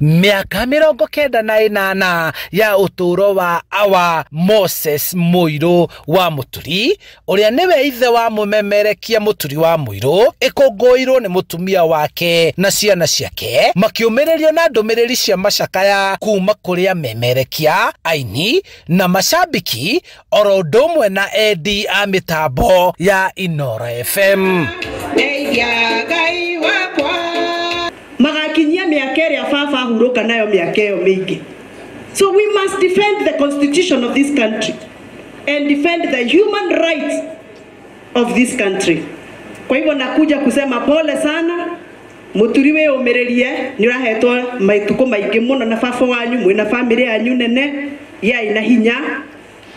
Mĩaka 98 ya ũtũũro wa awa Moses Mũirũ wa Mũturi, ũrĩa nĩwe ithe wa mũmemerekia Mũturi wa Mũirũ, ĩkũngũĩirwo nĩ mũtumia wake na ciana ciake, makĩũmĩrĩrio na ndũmĩrĩri cia macakaya kuma kũrĩ amemerekia, aini na macambiki, oro ũndũ ũmwe na endi a mĩtambo ya Inooro FM. Magakinyia mĩaka ĩrĩa baba ahurũka nayo mĩaka ĩyo mĩingĩ. So we must defend the constitution of this country and defend the human rights of this country. Kwa hivyo nakuja kusema pole sana Mũturi, wĩ ũmĩrĩrie, nĩ ũrahetwo matukũ maingĩ mũno na baba wanyu, mwĩna famĩlĩ yanyu nene yai na hinya,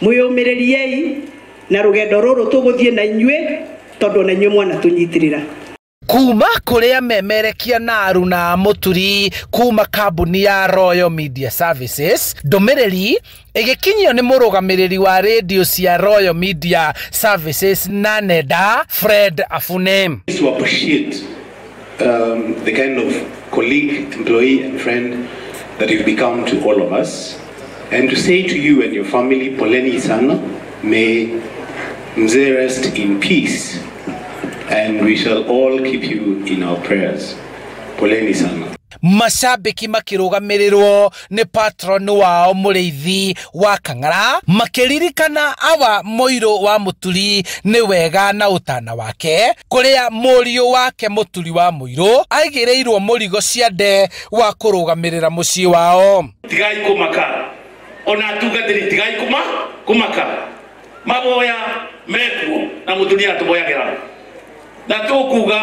mwĩyũmĩrĩriei na rũgendo rũrũ tũgũthiĩ na inyuĩ, tondũ na inyuĩ mwana tũnyitĩrĩra. Kuma kũrĩa memerekia na aruna Mũturi kuma kambuni ya Royal Media Services, ndũmĩrĩri ĩgĩkinyio nĩ mũrũgamĩrĩri wa radio cia Royal Media Services na nenda, Fred Afune. To appreciate the kind of colleague, employee and friend that you've become to all of us, and to say to you and your family, poleni sana, may Mzee rest in peace, and we shall all keep you in our prayers. Poleni sana. Macambĩki makĩrũgamĩrĩrwo nĩ patron wao Mũrĩithi wa Kang'ara, makĩririkana awa Mũirũ wa Mũturi nĩ wega na ũtana wake, kũrĩa mũriũ wake Mũturi wa Mũirũ aigĩrĩirwo mũrigo ciande wa kũrũgamĩrĩra mũciĩ wao. Tigai kũmaka, ona atungatĩri tigai kũmaka, maboya mekuo na Mũturi atũboyagĩra, na tũkuga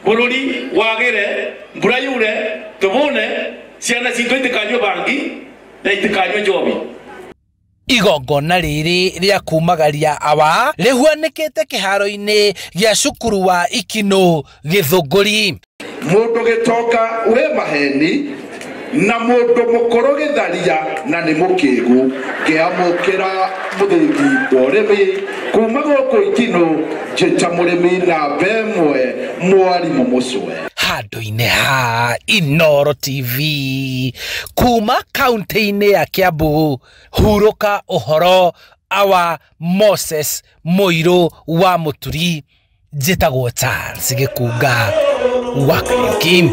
bũrũri wagĩre, mbura yure, tũbũne, ciana citũ itikanyue bangi na itikanyue njobi. Igongona rĩrĩ rĩa kumagaria awa rĩhuanĩkĩte kĩharo-inĩ gĩa cukuru wa Ikinũ, Gĩthũngũri. Mũndũ gĩtonga wĩ maheni na mũndũ mũkũrũ gĩtharia na nĩ mũkĩgu, ngĩamũkĩra mũthĩgi wa ũrĩmi kuma gũkũ Ikinũ, njĩta mũrĩmi namba ĩmwe, mwarimũ Mũcwe. Handũ-inĩ ha Inooro TV kuma kaunti-inĩ ya Kiambu, hurũka ũhoro awa Moses Mũirũ wa Mũturi. Njĩtagwo Charles Gĩkunga wa Kariuki.